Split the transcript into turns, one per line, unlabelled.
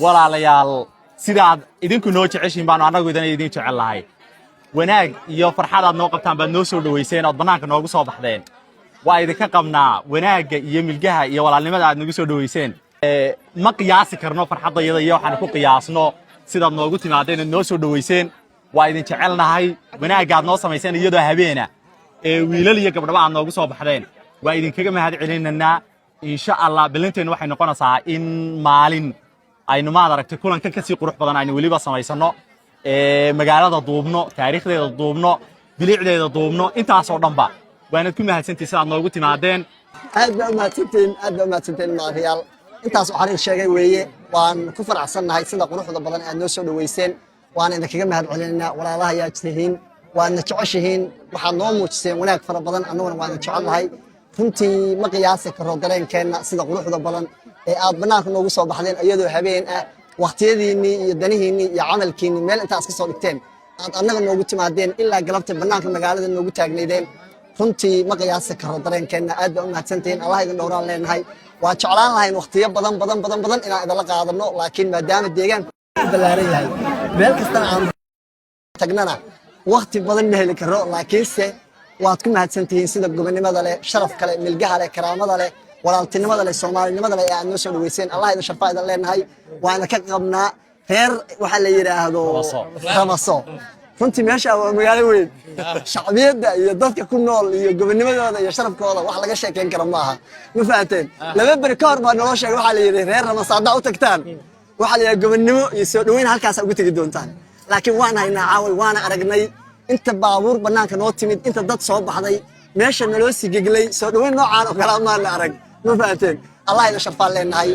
Walaalayaal, sidaad idinku noo jeceshiin baanu annagu idin jecel lahay. Wanaag iyo farxadaad noo qabtaan baad noo soo dhowayseen ood bannaanka noogu soo baxdeen. Waa idinka qabnaa wanaagga iyo milgaha iyo walaalnimada aad nagu soo dhowayseen. Ma qiyaasi karno farxaddayada iyo waxaan ku qiyaasno sidaad noogu timaadeen ood noo soo dhowayseen. Waa idin jecelnahay. Wanaaggaad noo samayseen iyadoo habeena ee wiilal iyo gabdhaba aad noogu soo baxdeen, waa idinkaga mahad celinaynaa. Insha Allah, ballanteenu waxay noqonaysaa in maalin aynu, maad aragtay, kulankan kasii qurux badan aynu weliba samaysano, magaalada duubno, taariikhdeeda duubno, bilicdeeda duubno, intaasoo dhanba. Waanad ku mahadsantihi sidaad noogu timaadeen.
Aad baa umahadsantihiin, aad baa umahadsantihiin, maariyaal. Intaas oo Xariir sheegay weeye. Waan ku faraxsannahay sida quruxda badan aad noo soo dhoweyseen, waan idinkaga mahad celinaynaa. Walaalaha yaa tihiin, waadna jeceshihiin, waxaad noo muujiseen wanaag fara badan, annaguna waana jecelnahay. Runtii ma qiyaasi karo dareenkeenna sida quruxda badan ee aad bannaanka noogu soo baxdeen iyadoo habeen ah, waqtiyadiinnii iyo danihiinnii iyo camalkiinnii meel intaas ka soo dhigteen aad annaga noogu timaadeen, ilaa galabta bannaanka magaalada noogu taagnaydeen. Runtii ma qiyaasi karo dareenkeenna. Aad baa u mahadsantihiin. Allah idin dhowraan leenahay. Waa jeclaan lahayn waqtiyo badan badan badan badan inaan idinla qaadano, laakiin maadaama deegaanku u ballaaran yahay, meel kastana aan tagnana waqti badan ma heli karo. Laakiinse waad ku mahadsantihiin sida gobonimada leh, sharafka leh, milgaha leh, karaamada leh, walaaltinimada leh, soomaalinimada leh ee aad noo soo dhaweyseen. Allah idin sharfaa idin leenahay. Waana ka qabnaa reer waxaa la yidhaahdo Ramaso. Runtii meesha waa magaalo weyn. Shacbiyadda iyo dadka ku nool iyo gobonimadooda iyo sharafkooda wax laga sheekeyn karo maaha. Ma fahanteen? 2 beri ka hor baa naloo sheegay. Waxaa la yidhi reer Ramaso haddaa u tagtaan, waxaa la yidhaha gobonnimo iyo soo dhoweyn halkaasa ugu tegi doontaan. Laakiin waan haynaa caaway, waana aragnay inta baabuur bannaanka noo timid, inta dad soo baxday, meesha naloo sigeglay. Soo dhoweyn noocaan oo kale maana arag. Ma fahanteen? Allah idin sharfaan leenahay.